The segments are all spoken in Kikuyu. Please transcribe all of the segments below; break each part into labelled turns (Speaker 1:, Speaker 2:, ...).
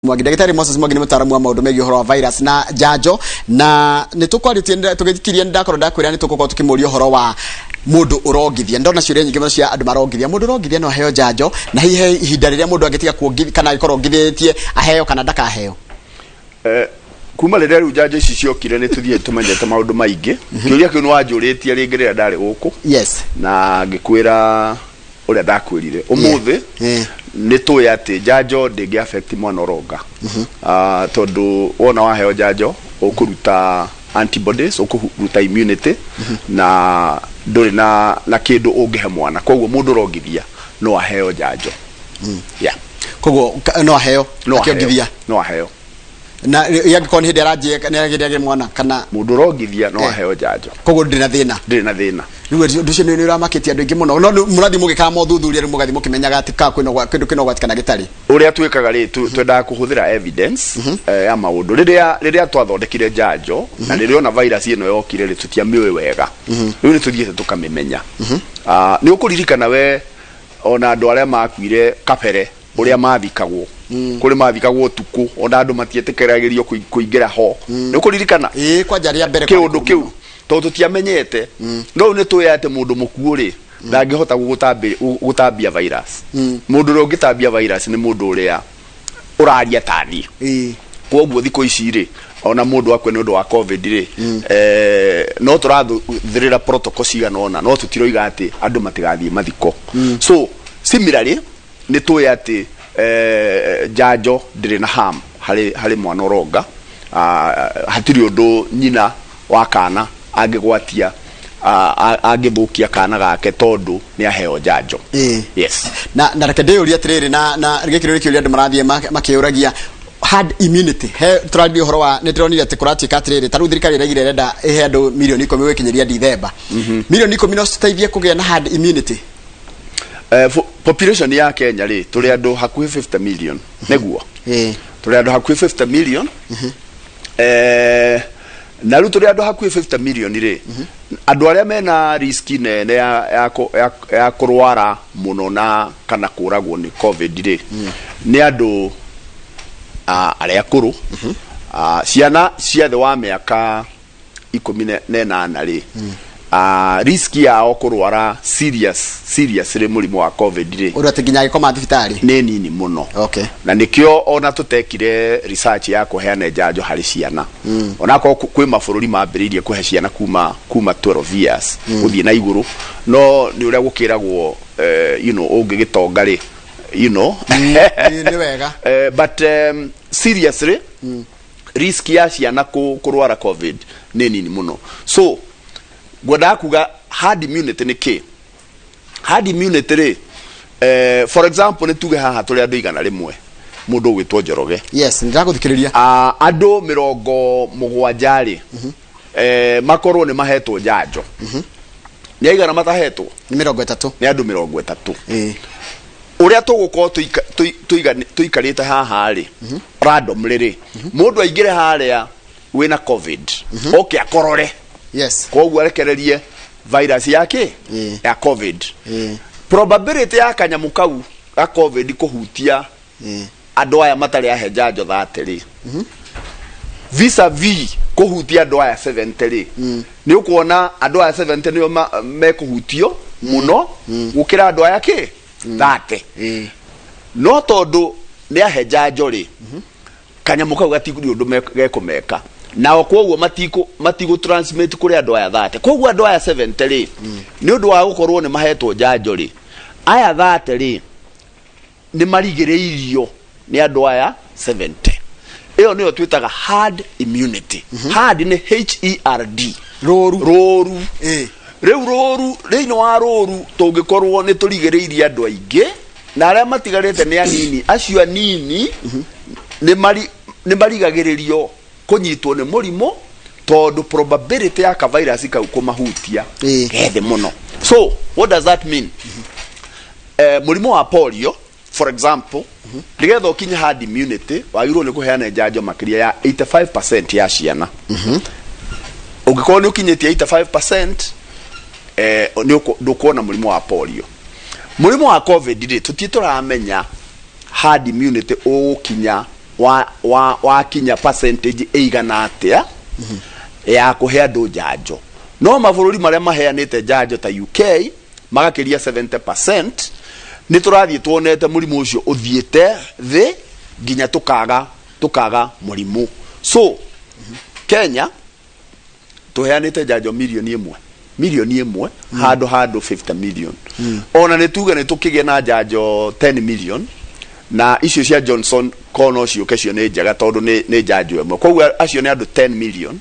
Speaker 1: Mwangi, ndagĩtarĩ Moses Mwangi nĩ mũtaaramu wa maũndũ megiĩ ũhoro wa virus na njanjo, na nĩ tũkwarĩtie tũgĩkiria ndakorwo ndakwĩra nĩ tũgũkorwo tũkĩmũria ũhoro wa mũndũ ũrongithia. Ndona ciũria nyingĩ mũno cia andũ marongithia. Mũndũ ũrongithia no aheo njanjo, na hihi he ihinda rĩrĩa mũndũ angĩtiga kuongithia kana angĩkorwo ongithĩtie aheo kana ndakaheo?
Speaker 2: Kuma rĩrĩa rĩu njanjo ici ciokire, nĩ tũthiĩ tũmenyete maũndũ maingĩ. Kĩũria kĩu nĩ wanjũrĩtie rĩngĩ rĩrĩa ndarĩ gũkũ, na ngĩkwĩra ũrĩa ndakwĩrire ũmũthĩ. Nĩ tũĩ atĩ njanjo ndĩngĩ affect mwana ũronga. Ah, tondũ wona waheo njanjo ũkũruta antibodies, ũkũruta immunity, na ndũrĩ na kĩndũ ũngĩhe mwana. Koguo mũndũ ũrongithia no aheo njanjo, yeah.
Speaker 1: Koguo no aheo?
Speaker 2: No aheo.
Speaker 1: Akĩongithia?
Speaker 2: No aheo.
Speaker 1: Na angĩkorwo nĩ hĩndĩ aranjia, nĩ aragĩria mwana kana?
Speaker 2: Mũndũ ũrongithia no aheo njanjo.
Speaker 1: Koguo ndĩrĩ na thĩna?
Speaker 2: Ndĩrĩ na thĩna.
Speaker 1: Rĩu ũndũ ũcio nĩ ũramakĩtie andũ aingĩ mũno, no rĩu mũrathiĩ mũgĩkaga mothuthuria, rĩu mũgathiĩ mũkĩmenyaga atĩ kana kwĩna kĩndũ kĩna ũgwati kana gĩtarĩ.
Speaker 2: Ũrĩa twĩkaga rĩ, twendaga kũhũthĩra evidence ya maũndũ. Rĩrĩa twathondekire njanjo na rĩrĩa ona virus ĩno yokire rĩ, tũtiamĩũĩ wega. Rĩu nĩ tũthiĩte tũkamĩmenya. Ah, nĩ ũkũririkana we ona andũ arĩa makuire kabere ũrĩa mathikagwo, kũrĩ mathikagwo ũtukũ, ona andũ matietĩkĩragĩrio kũingĩra ho. Nĩ ũkũririkana?
Speaker 1: Ĩĩ, kwanja rĩa mbere.
Speaker 2: Kĩũndũ kĩu tondũ tũtiamenyete, no rĩu nĩ tũĩ atĩ mũndũ mũkuũ rĩ, ndangĩhota gũtambia virus. Mũndũ ũrĩa ũngĩtambia virus nĩ mũndũ ũrĩa ũraria tani. Koguo thikũ ici rĩ, ona mũndũ akue nĩ ũndũ wa COVID rĩ, no tũrathĩrĩra protocol cigana ũna, no tũtiroiga atĩ andũ matigathiĩ mathiko. So similarly nĩ tũĩ atĩ njanjo ndĩrĩ na harm harĩ mwana ũronga. Ah, hatirĩ ũndũ nyina wa kana angĩgwatia, angĩthũkia kana gake tondũ nĩ aheo njanjo. Yes.
Speaker 1: Na reke ndĩyũrie atĩrĩrĩ, na gĩkĩ nĩ kĩũria andũ marathiĩ makĩũragia, herd immunity. He tũraria ũhoro wa, nĩ ndĩronire atĩ kũratuĩka atĩrĩrĩ, ta rĩu thirikari ĩraigire ĩrenda ĩhe andũ 10,000,000 gwĩkinyĩria Dithemba. 10,000,000 no citeithie kũgĩa na herd immunity?
Speaker 2: Population ya Kenya rĩ, tũrĩ andũ hakuhĩ 50 million, nĩguo?
Speaker 1: Ĩĩ.
Speaker 2: Tũrĩ andũ hakuhĩ 50 million. Na rĩu tũrĩ andũ hakuhĩ 50 million rĩ, andũ arĩa mena risk nene ya kũrwara mũno na kana kũragwo nĩ COVID rĩ, nĩ andũ arĩa akũrũ. Ah, ciana cia thĩ wa mĩaka 18 rĩ, risk yao kũrwara seriously mũrimũ wa COVID rĩ,
Speaker 1: Ũndũ atĩ nginya agĩkoma thibitarĩ?
Speaker 2: Nĩ nini mũno. Na nĩkĩo ona tũtekire research ya kũheana njanjo harĩ ciana, onakorwo kwĩ mabũrũri mambĩrĩirie kũhe ciana kuma 12 years gũthiĩ na igũrũ. No nĩ ũrĩa gũkĩragwo, ũngĩgĩtonga rĩ.
Speaker 1: Nĩ wega.
Speaker 2: But seriously risk ya ciana kũrwara COVID nĩ nini mũno. So ngwendaga kuga herd immunity nĩ kĩ? Herd immunity rĩ, for example, nĩ tuge haha tũrĩ andũ 100, mũndũ ũgwĩtwo Njoroge.
Speaker 1: Yes, nĩndĩragũthikĩrĩria.
Speaker 2: Ah, andũ 70 rĩ, makorwo nĩ mahetwo njanjo. Nĩ aigana matahetwo?
Speaker 1: Nĩ 30.
Speaker 2: Nĩ andũ 30. Ũrĩa tũgũkorwo tũikarĩte haha rĩ, randomly rĩ, mũndũ aingĩre harĩa wĩna COVID oke akorore, koguo arekererie virus ya kĩ? Ya COVID. Probability ya kanyamũ kau ga COVID kũhutia andũ aya matarĩ ahe njanjo 30 rĩ, vis-a-vis kũhutia andũ aya 70 rĩ, nĩ ũkuona andũ aya 70 nĩo mekũhutio mũno gũkĩra andũ aya kĩ 30. No tondũ nĩ ahe njanjo rĩ, kanyamũ kau gatikũrĩ ũndũ gekũmeka nao, koguo matigũ transmit kũrĩ andũ aya 30. Koguo andũ aya 70 rĩ, nĩ ũndũ wa gũkorwo nĩ mahetwo njanjo rĩ, aya 30 rĩ, nĩ marigĩrĩirio nĩ andũ aya 70. Ĩyo nĩyo twĩtaga herd immunity. Herd nĩ herd.
Speaker 1: Rũru.
Speaker 2: Rũru. Rĩu rũru, thĩinĩ wa rũru tũngĩkorwo nĩ tũrigĩrĩirie andũ aingĩ na arĩa matigarĩte nĩ anini, acio anini nĩ marigagĩrĩrio kũnyitwo nĩ mũrimũ tondũ probability ya kavirus kau kũmahutia ke thĩ mũno. So what does that mean? Mũrimũ wa polio, for example, nĩgetha ũkinye herd immunity wagĩrĩirwo nĩ kũheana njanjo makĩria ya 85% ya ciana. Ũngĩkorwo nĩ ũkinyĩtie 85%, ndũkuona mũrimũ wa polio. Mũrimũ wa COVID rĩ, tũtirĩ tũramenya herd immunity ũgũkinya. wa wa wakinya percentage ĩigana atĩa ya kũhe andũ njanjo. No mabũrũri marĩa maheanĩte njanjo ta UK magakĩria 70%, nĩ tũrathiĩ tuonete mũrimũ ũcio ũthiĩte thĩ nginya tũkaga mũrimũ. So Kenya tũheanĩte njanjo milioni 1 handũ 50 million. Ona nĩ tuge nĩ tũkĩgĩa na njanjo 10 million, na icio cia Johnson ko no ciũke, cio nĩ njega tondũ nĩ njanjo ĩmwe. Koguo acio nĩ andũ 10 million.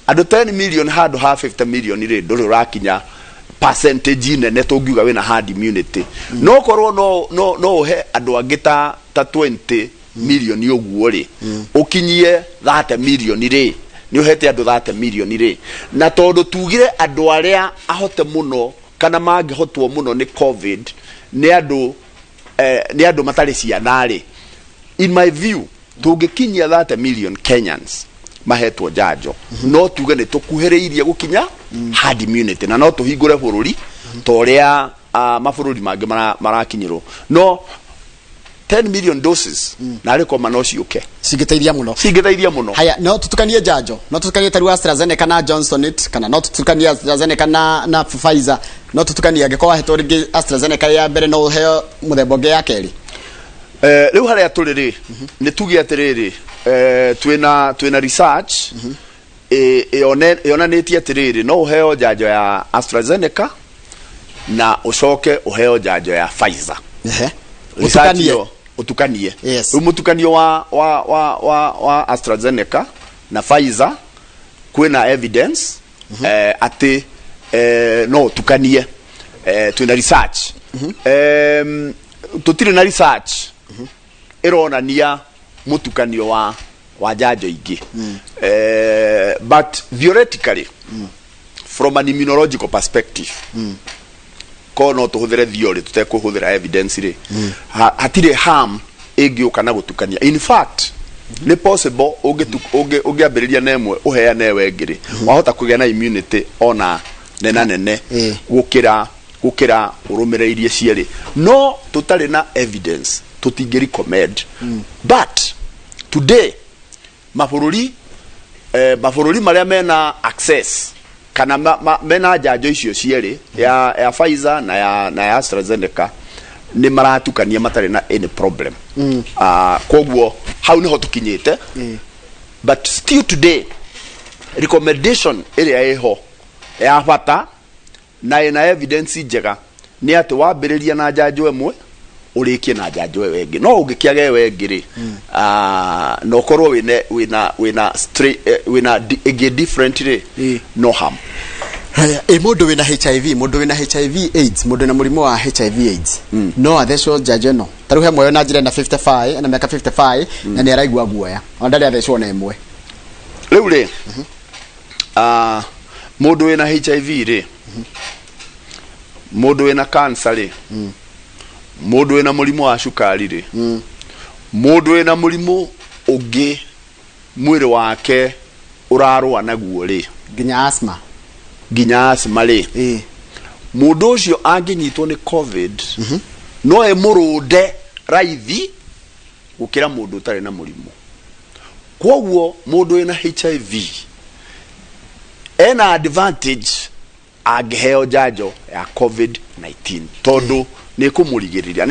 Speaker 2: Andũ 10 million handũ ha 50 million rĩ, ndũrĩ ũrakinya percentage nene tũngiuga wĩna herd immunity. No korwo no ũhe andũ angĩ ta 20 million ũguo rĩ, ũkinyie 30 million rĩ, nĩ ũhete andũ 30 million rĩ. Na tondũ tugire andũ arĩa ahote mũno kana mangĩhotwo mũno nĩ COVID nĩ andũ matarĩ ciana rĩ, in my view tũngĩkinyia 30 million Kenyans mahetwo njanjo, no tuge nĩ tũkuhĩrĩirie gũkinya herd immunity na no tũhingũre bũrũri ta ũrĩa mabũrũri mangĩ marakinyĩrwo. No 10 million doses na arĩ koma no ciũke.
Speaker 1: Cingĩteithia mũno.
Speaker 2: Cingĩteithia mũno.
Speaker 1: Haya, no tutukanie njanjo, no tutukanie tarĩu AstraZeneca na Johnson it, kana no tutukanie AstraZeneca na Pfizer? No tutukanie, angĩkorwo wahetwo rĩngĩ AstraZeneca ya mbere, no ũheo mũthemba ũngĩ ya kerĩ?
Speaker 2: Rĩu harĩa tũrĩ rĩ, nĩ tuge atĩrĩrĩ, twĩna research yonanĩtie atĩrĩrĩ, no ũheo njanjo ya AstraZeneca na ũcoke ũheo njanjo ya Pfizer. Research
Speaker 1: Ũtukanie.
Speaker 2: Ĩyo, ũtukanie.
Speaker 1: Yes.
Speaker 2: Rĩu mũtukanio wa AstraZeneca na Pfizer kwĩna evidence atĩ no ũtukanie. Twĩna research. Tũtirĩ na research ĩronania mũtukanio wa njanjo ingĩ, but theoretically, from an immunological perspective, ko no tũhũthĩre theory tũtekũhũthĩra evidence rĩ, hatirĩ harm ĩngĩũka na gũtukania. In fact, nĩ possible ũngĩambĩrĩria na ĩmwe ũheane ĩyo ĩngĩ rĩ, wahota kũgĩa na immunity ona nena nene gũkĩra ũrũmĩrĩirie cierĩ. No tũtarĩ na evidence tũtingĩ recommend. But today mabũrũri marĩa mena access kana mena njanjo icio cierĩ ya Pfizer na ya AstraZeneca nĩ maratukania matarĩ na any problem. Koguo hau niho tũkinyĩte. But still today recommendation ĩrĩa ĩho ya bata na ĩna evidence njega nĩ atĩ wambĩrĩria na njanjo ĩmwe, ũrĩkie na njanjo ĩyo ĩngĩ. No ũngĩkĩaga ĩyo ĩngĩ rĩ, na ũkorwo wĩna ĩngĩ different rĩ, no harm.
Speaker 1: Haya, ĩ mũndũ wĩna HIV, mũndũ wĩna HIV AIDS, mũndũ wĩna mũrimũ wa HIV AIDS no athecwo njanjo ĩno? Ta rĩu he mwoyo na njĩra ena 55, ena mĩaka 55 na nĩ araigua guoya, ona ndarĩ athecwo na ĩmwe.
Speaker 2: Rĩu rĩ, mũndũ wĩna HIV rĩ, mũndũ wĩna cancer rĩ, mũndũ wĩna mũrimũ wa cukari rĩ, mũndũ wĩna mũrimũ ũngĩ mwĩrĩ wake ũrarũa naguo rĩ,
Speaker 1: nginya asthma,
Speaker 2: nginya asthma rĩ, mũndũ ũcio angĩnyitwo nĩ COVID no ĩmũrũnde raithi gũkĩra mũndũ ũtarĩ na mũrimũ. Koguo mũndũ wĩna HIV ena advantage angĩheo njanjo ya COVID-19 tondũ nĩ ĩkũmũrigĩrĩria.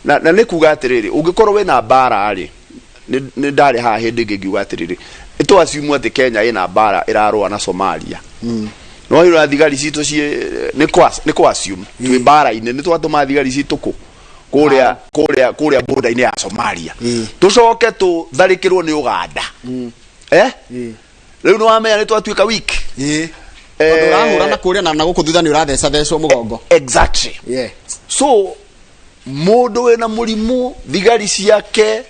Speaker 2: Na nĩ kuga atĩrĩrĩ, ũngĩkorwo wĩna mbara rĩ, nĩ ndarĩ haha hĩndĩ ĩngĩ ngiuga atĩrĩrĩ, ĩtũ assume atĩ Kenya ĩna mbara ĩrarũa na Somalia, no ira thigari citũ ciĩ nĩ kwa assume twĩ mbara-inĩ, nĩ twatũma thigari citũ kũ kũrĩa border-inĩ ya Somalia, tũcoke tũtharĩkĩrwo nĩ Uganda, rĩu nĩ wamenya nĩ twatuĩka weak.
Speaker 1: Tondũ ũrahũra na kũrĩa na gũkũ thutha nĩ ũratheca thecwo mũgongo.
Speaker 2: Exactly. So mũndũ wĩna mũrimũ, thigari ciake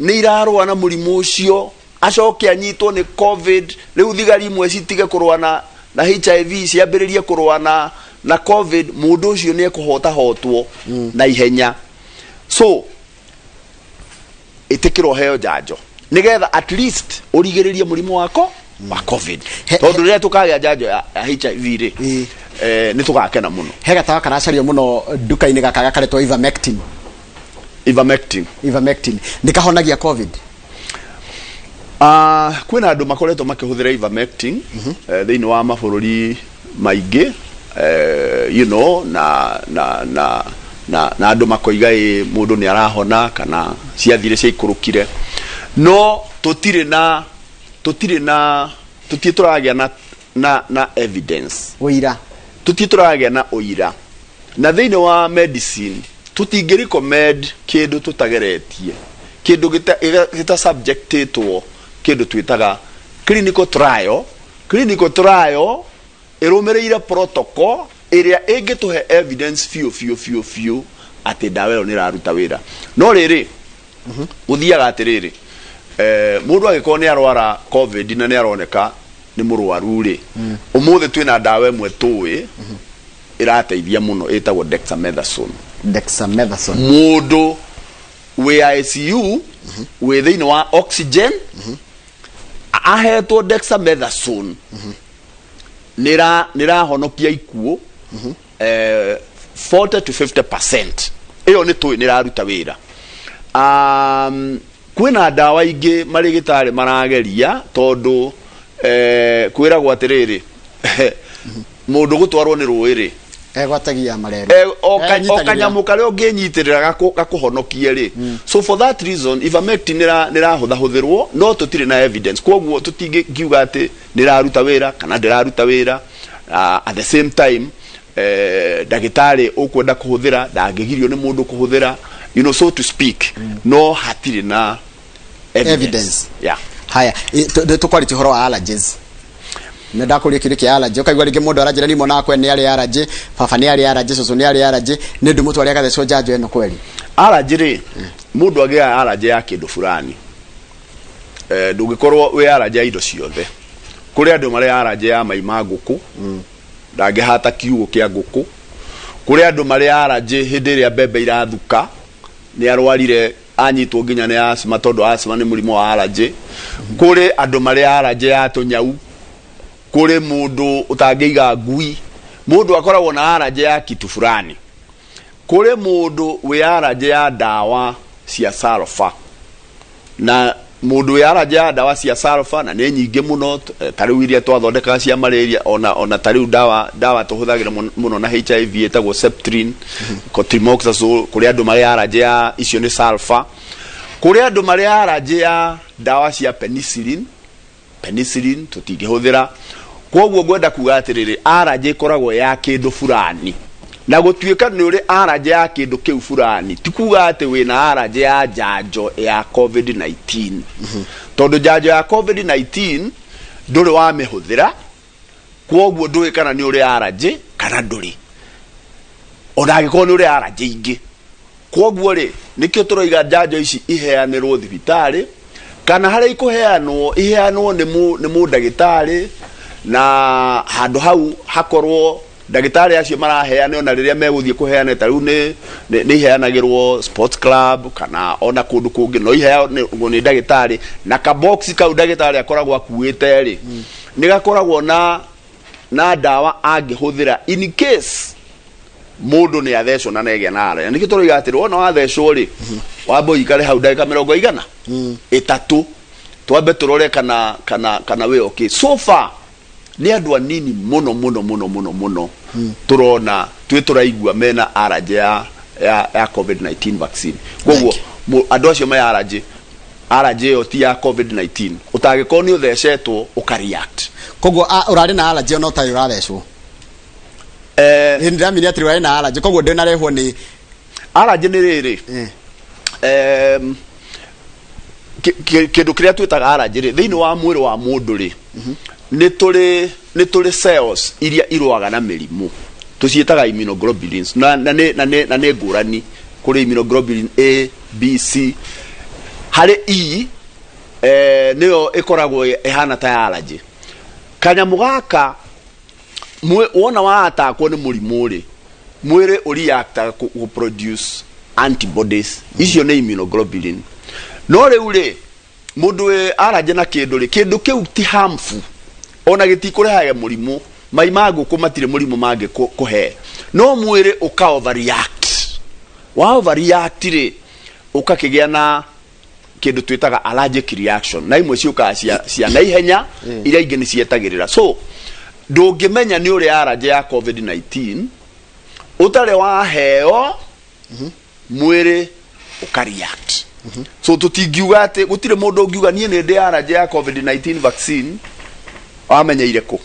Speaker 2: nĩ irarũa na mũrimũ ũcio, acoke anyitwo nĩ COVID, rĩu thigari imwe citige kũrũa na HIV ciambĩrĩrie kũrũa na COVID, mũndũ ũcio nĩ ekũhota hotwo na ihenya. So ĩtĩkĩrwo heo njanjo nĩgetha at least ũrigĩrĩrie mũrimũ wako wa COVID, tondũ rĩrĩa tũkagĩa njanjo ya HIV rĩ, nĩ tũgakena mũno.
Speaker 1: He gatawa karacario mũno nduka-inĩ gaka gakaretwo ivermectin.
Speaker 2: Ivermectin.
Speaker 1: Ivermectin nĩ kahonagia COVID?
Speaker 2: Kwĩna andũ makoretwo makĩhũthĩra ivermectin thĩinĩ wa mabũrũri maingĩ, na andũ makoiga ĩ mũndũ nĩ arahona kana ciathire ciaikũrũkire, no tũtirĩ na tũtirĩ tũragĩa na evidence.
Speaker 1: Ũira.
Speaker 2: Tũtirĩ tũragĩa na ũira, na thĩinĩ wa medicine tũtingĩ recommend kĩndũ tũtageretie, kĩndũ gĩta subjectĩtwo kĩndũ twĩtaga clinical trial. Clinical trial ĩrũmĩrĩire protocol ĩrĩa ĩngĩtũhe evidence biũ biũ biũ biũ atĩ ndawa ĩyo nĩ ĩraruta wĩra. No rĩrĩ, gũthiaga atĩrĩrĩ, mũndũ angĩkorwo nĩ arwara COVID na nĩ aroneka nĩ mũrwaru rĩ, ũmũthĩ twĩna ndawa ĩmwe tũĩ ĩrateithia mũno ĩtagwo dexamethasone.
Speaker 1: Dexamethasone.
Speaker 2: Mũndũ wĩ ICU, wĩ thĩinĩ wa oxygen, ahetwo dexamethasone, nĩrahonokia ikuũ 40 to 50%. Ĩyo nĩ tũĩ nĩraruta wĩra. Kwĩna ndawa ingĩ marĩgĩtarĩ marageria, tondũ kwĩragwo atĩrĩrĩ, mũndũ gũtwarwo nĩ rũĩ rĩ,
Speaker 1: egwatagia marere.
Speaker 2: O kanyamũ karĩa ũngĩnyitĩrĩra gakũhonokie rĩ. So for that reason ivermectin nĩrahũthahũthĩrwo, no tũtirĩ na evidence, koguo tũtingĩngiuga atĩ nĩraruta wĩra kana ndĩraruta wĩra. At the same time, ndagĩtarĩ ũkwenda kũhũthĩra ndangĩgirio nĩ mũndũ kũhũthĩra, so to speak, no hatirĩ na evidence.
Speaker 1: Evidence.
Speaker 2: Yeah.
Speaker 1: Haya, tũkwarĩtie ũhoro wa allergies. Nĩ ndakũria kĩũria kĩa allergy, ũkaigua rĩngĩ mũndũ aranjĩra ni mwana wakwa nĩ arĩ allergy, baba nĩ arĩ allergy, cũcũ nĩ arĩ allergy, nĩ ndũmũtware agathecwo njanjo ĩno kweri?
Speaker 2: Allergy rĩ, mũndũ agĩaga allergy ya kĩndũ fulani. Ndũngĩkorwo wĩ allergy ya indo ciothe. Kũrĩ andũ marĩ allergy ya mai ma ngũkũ, ndangĩhata kiugũ kĩa ngũkũ. Kũrĩ andũ marĩ allergy hĩndĩ ĩrĩa mbembe irathuka, nĩ arwarire anyitwo nginya nĩ asthma, tondũ asthma nĩ mũrimũ wa allergy. Kũrĩ andũ marĩ allergy ya tũnyau. Kũrĩ mũndũ ũtangĩiga ngui. Mũndũ akoragwo na allergy ya kitu fulani. Kũrĩ mũndũ wĩ allergy ya ndawa cia sulfur, na mũndũ wĩ allergy ya ndawa cia sulfur, na nĩ nyingĩ mũno, ta rĩu iria twathondekaga cia malaria, ona ta rĩu ndawa tũhũthagĩra mũno na HIV ĩtagwo Septrin, cotrimoxazole. Kũrĩ andũ marĩ allergy ya icio, nĩ sulfur. Kũrĩ andũ marĩ allergy ya ndawa cia penicillin. Penicillin tũtingĩhũthĩra. Koguo ngwenda kuga atĩrĩrĩ, allergy ĩkoragwo ya kĩndũ fulani, na gũtuĩka nĩ ũrĩ allergy ya kĩndũ kĩu fulani ti kuga atĩ wĩna allergy ya njanjo ya COVID-19, tondũ njanjo ya COVID-19 ndũrĩ wamĩhũthĩra, kwoguo ndũĩ kana nĩ ũrĩ allergy kana ndũrĩ, ona angĩkorwo nĩ ũrĩ allergy ingĩ. Kwoguo rĩ, nĩkĩo tũroiga njanjo ici iheanĩrwo thibitarĩ, kana harĩa ikũheanwo iheanwo nĩ mũndagĩtarĩ, na handũ hau hakorwo ndagĩtarĩ acio maraheana, ona rĩrĩa megũthiĩ kũheana, ta rĩu nĩ iheanagĩrwo sports club kana ona kũndũ kũngĩ, no iheanagwo nĩ ndagĩtarĩ, na kabox kau ndagĩtarĩ akoragwo akuĩte rĩ, nĩ gakoragwo na ndawa angĩhũthĩra in case mũndũ nĩ athecwo na negĩa na ara. Nĩkĩo tũroiga atĩrĩ, wona wathecwo rĩ, wambe ũikare hau ndagĩka 33 twambe tũrore kana wĩ okay. So far nĩ andũ anini mũno mũno mũno mũno mũno tũrona twĩ tũraigua mena allergy ya COVID-19 vaccine. Koguo andũ acio me allergy, allergy ĩyo ti ya COVID-19, ũtangĩkorwo nĩ ũthecetwo ũka react.
Speaker 1: Koguo ũrarĩ na allergy ona ũtarĩ ũrathecwo? Nĩ ndĩramini atĩ ũrarĩ na allergy, koguo ndĩnarehwo nĩ
Speaker 2: Allergy nĩ rĩrĩ, kĩndũ kĩrĩa twĩtaga allergy rĩ, thĩinĩ wa mwĩrĩ wa mũndũ rĩ, nĩ tũrĩ cells iria irũaga na mĩrimũ, tũciĩtaga immunoglobulins, na nĩ ngũrani. Kũrĩ immunoglobulin A, B, C. Harĩ E, nĩyo ĩkoragwo ĩhana ta ya allergy. Kanyamũ gaka wona watakwo nĩ mũrimũ rĩ, mwĩrĩ ũreactaga kũ produce antibodies. Icio nĩ immunoglobulin. No rĩu rĩ, mũndũ wĩ allergy na kĩndũ rĩ, kĩndũ kĩu ti harmful, ona gĩtikũrehaga mũrimũ. Mai ma ngũkũ matirĩ mũrimũ mangĩkũhe, no mwĩrĩ ũka overreact. Wa overreact rĩ, Ũkakĩgĩa na kĩndũ twĩtaga allergic reaction, na imwe ciũkaga cia naihenya, iria ingĩ nĩ cietagĩrĩra. So ndũngĩmenya nĩ ũrĩ allergy ya COVID-19 ũtarĩ waheo mwĩrĩ ũkareact. So tũtingiuga atĩ, gũtirĩ mũndũ ũngiuga niĩ nĩ ndĩ allergy ya COVID-19 vaccine. Wamenyeire kũ?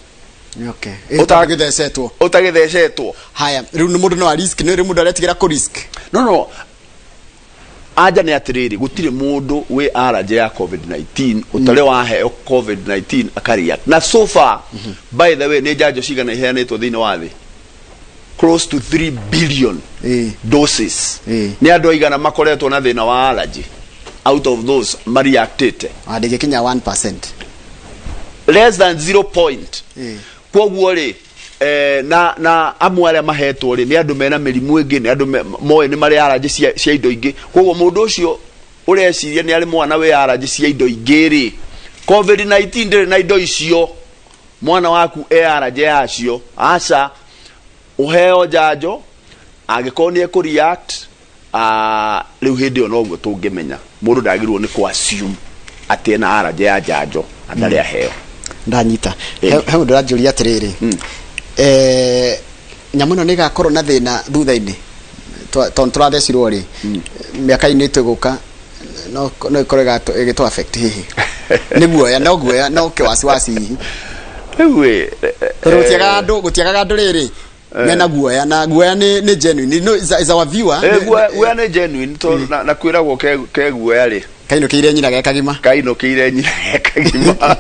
Speaker 1: Ũtagĩthecetwo.
Speaker 2: Ũtagĩthecetwo.
Speaker 1: Haya, rĩu nĩ mũndũ no a risk, nĩ rĩ mũndũ aretigĩra kũ risk?
Speaker 2: No, anja nĩ atĩrĩrĩ, gũtirĩ mũndũ wĩ allergy ya COVID-19 ũtarĩ waheo COVID-19 akareact. Na so far, by the way, nĩ njanjo cigana iheanĩtwo thĩinĩ wa thĩ? Close to 3 billion doses. Nĩ andũ aigana makoretwo na thĩna wa allergy out of those mareactĩte?
Speaker 1: Ndĩgĩkinya 1%.
Speaker 2: Less than 0 point. Koguo rĩ, na amwe arĩa mahetwo rĩ, nĩ andũ mena mĩrimũ ĩngĩ, nĩ andũ moĩ nĩ marĩ allergy cia indo ingĩ. Koguo mũndũ ũcio ũreciria nĩ arĩ mwana wĩ allergy cia indo ingĩ rĩ, COVID-19 ndĩrĩ na indo icio. Mwana waku e allergy yacio? Aca. Ũheo njanjo, angĩkorwo nĩ ekũ-react, rĩu hĩndĩ ĩyo noguo tũngĩmenya. Mũndũ ndagĩrĩirwo nĩ kũ-assume atĩ ena allergy ya njanjo na ndarĩ aheo.
Speaker 1: Ndanyita. He mũndũ ũranjũria atĩrĩrĩ, nyamũ ĩno nĩ ĩgakorwo na thĩna thutha-inĩ, tondũ tũrathecirwo rĩ, mĩaka-inĩ tũgũka no ĩkorwo ĩgĩtũ affect hihi? Nĩ guoya, no guoya, no kĩwasiwasi hihi.
Speaker 2: Rĩu ĩ,
Speaker 1: Tondũ gũtiagaga andũ rĩrĩ mena guoya, na guoya nĩ genuine. No, is our viewer.
Speaker 2: Guoya nĩ genuine, tondũ na kwĩragwo ke guoya rĩ,
Speaker 1: kainũkĩire nyina ge kagima.
Speaker 2: Kainũkĩire nyina ge kagima.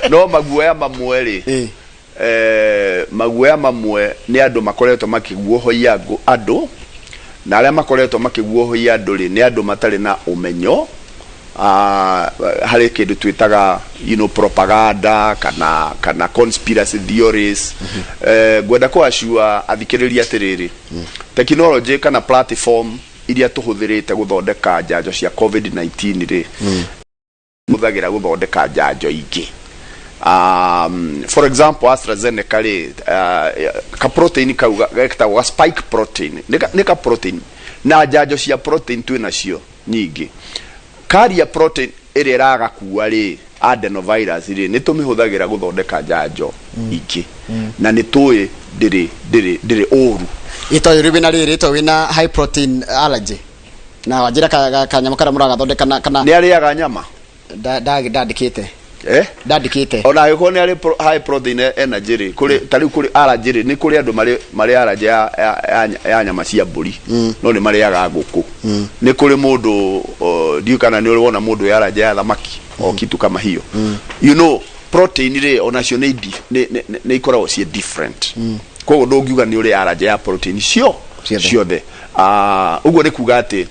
Speaker 2: No maguoya mamwe rĩ, maguoya mamwe nĩ andũ makoretwo makĩguohoia andũ, na arĩa makoretwo makĩguohoia andũ rĩ, nĩ andũ matarĩ na ũmenyo. Harĩ kĩndũ twĩtaga propaganda kana conspiracy theories. Ngwenda kũacua athikĩrĩria atĩrĩrĩ, technology kana platform iria tũhũthĩrĩte gũthondeka njanjo cia COVID-19 rĩ, hũthagĩra gũthondeka njanjo ingĩ. For example, AstraZeneca rĩ, ka protein kau getagwo ga spike protein, nĩ ka protein, na njanjo cia protein twĩ nacio nyingĩ. Carrier protein ĩrĩa ĩragakua rĩ, adenovirus rĩ, nĩ tũmĩhũthagĩra gũthondeka njanjo ingĩ, na nĩ tũĩ ndĩrĩ ũru.
Speaker 1: Itoĩ rĩu wĩna rĩrĩ, itoĩ wĩna high protein allergy, na wanjĩra kanyamũ karĩa mũragathondeka na kana
Speaker 2: Nĩ arĩaga nyama?
Speaker 1: Ndandĩkĩte.
Speaker 2: Eh?
Speaker 1: Ndandĩkĩte.
Speaker 2: Ona angĩkorwo nĩ arĩ high protein energy rĩ, kũrĩ ta rĩu kũrĩ allergy rĩ, nĩ kũrĩ andũ marĩ allergy ya nyama cia mbũri, no nĩ marĩaga ngũkũ. Nĩ kũrĩ mũndũ, ndiũĩ kana nĩ ũrĩ wona mũndũ wĩ allergy ya thamaki o kitu kama hiyo. Protein rĩ, onacio nĩ ikoragwo ciĩ different. Koguo ndũngiuga nĩ ũrĩ allergy ya protein cio
Speaker 1: Ciothe.
Speaker 2: Ciothe. Ũguo nĩ kuga atĩ